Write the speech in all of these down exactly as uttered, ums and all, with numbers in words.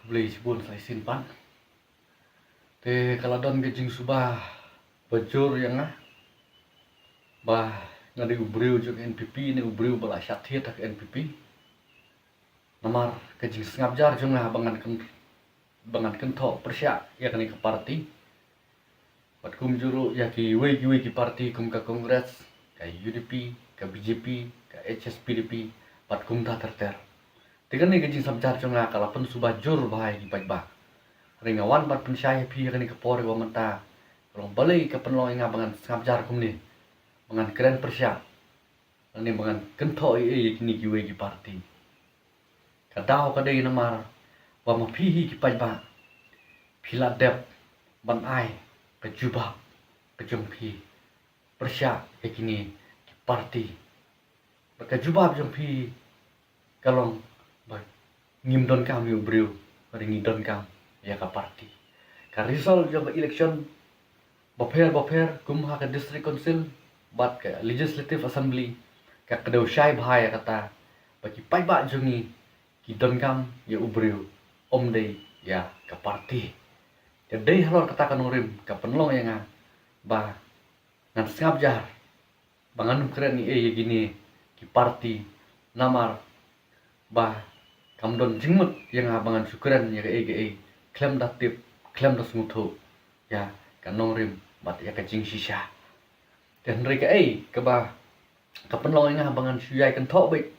Khublei shibun sa shisien pat. Te ka la don ka jingsuba ba jur ïa nga ba nga dei u briew jong N P P ne u briew ba la shah thied ha ka N P P. Namar ka jingsngap jar jong nga ba ngan kyn ba ngan kynthoh pyrshah ïa kane ka party. Bad kumjuh ruh ïa kiwei kiwei ki party kum ka Congress, ka U D P, ka B J P, ka H S P D P, bad kumta ter ter. Te kane ka jingsngap jar jong nga ka la pynsuba jur bha ïa ki paidbah. Hynrei nga wan ban pynshai ïa phi ha kane ka por ba mynta, ka long balei ka pynlong ïa nga ba ngan sngap jar kumne, ba ngan kren pyrshah, lane ba ngan kynthoh ei ei ïa kine kiwei ki party. Ka daw ka dei namar ba ma phi hi ki paidbah, phi la dep ban ai ka jubab ka jong phi pyrshah ïa kine ki party. Bad ka jubab jong phi ka long ba ngim donkam ïa u briew, hynrei ngi donkam ïa ka party. Ka result jong ka election bapher bapher kum ha ka District Council bad ka Legislative Assembly ka kdew shai bha ïa kata ba ki paidbah jong ngi ki donkam ïa u briew, ym dei ïa ka party. Te dei halor kata ka nongrim ka pynlong ïa nga ba ngan sngap jar ba ngan ym kren ei ei ïa kine ki party, namar ba kam don jingmut ïa nga ba ngan shu kren ïa kaei kaei khlem da tip, khlem da sngewthuh ïa ka nongrim bad ïa ka jingshisha. Te hynrei kaei kaba ka pynlong ïa nga ba ngan shu ïai kynthoh beit,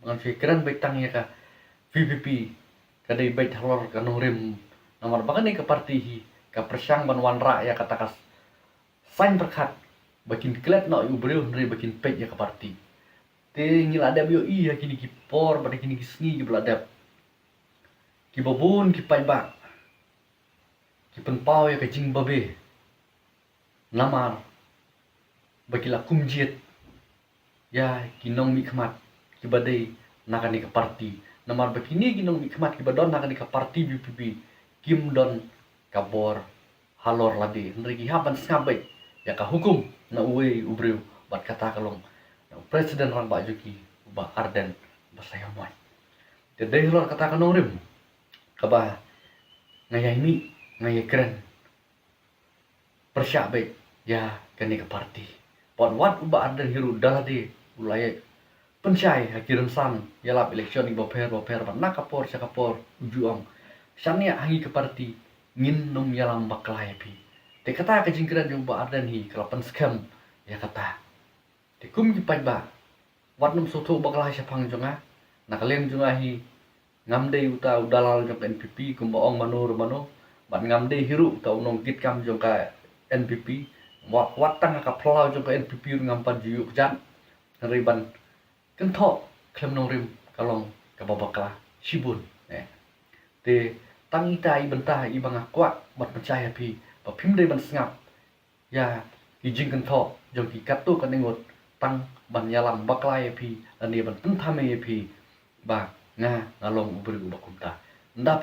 ba ngan shu ïai kren beit tang ïa ka V P P, ka dei beit halor ka nongrim, namar ba kane ka party hi ka pyrshang ban wanrah ïa kata ka saiñ pyrkhat ba kin klet noh ïa u briew hynrei ba kin peit ïa ka party. Te ngi la dep ïohi ha kine ki por bad ha kine ki sngi kiba la dep, kiba bun ki paidbah ki pynpaw ïa ka jingbabe namar ba ki la kumjied ïa ki nongmihkhmat kiba dei na kane ka party. Namar ba kine ki nongmihkhmat kiba don na kane ka party V P P kim don ka bor halor lade, hynrei ki hap ban sngap beit ïa ka hukum na uwei u briew, bad kata ka long na u President rangbah jong ki, u Bah Ardent Basaiawmoit. Te dei halor kata ka nongrim kaba nga ïai mih, nga ïai kren pyrshah beit ïa kane ka party. Bad wat u Bah Ardent hi ruh da lade u la ïai pynshai ha ki rynsan ïalap election kiba pher ba pher, bad na ka por sha ka por u ju ong, shaniah ha ngi ka party ngin ym ïalam bakla ïa phi. Te kata ka jingkren jong u Bah Ardent hi ka la pynskhem ïa kata. Te kum ki paidbah, wat nym sngewthuh bakla shaphang jong nga. Na ka liang jong nga hi, ngam dei uta u dalal jong ka N P P kumba ong mano re mano, bad ngam dei hi ruh uta u nongkitkam jong ka N P P. Wa-, wat tang ha ka phyllaw jong ka N P P ruh ngam pat ju ïoh kjat. Hynrei ban kynthoh khlem nongrim ka long kaba bakla shibun, eh. Te tang ita i bynta iba nga kwah ban pynshai ha phi ba phim dei ban sngap ïa ki jingkynthoh jong ki katto katne ngut tang ban ïalam bakla ïa phi lane ban pynthame ïa phi ba nga nga long u briew uba kumta. Nda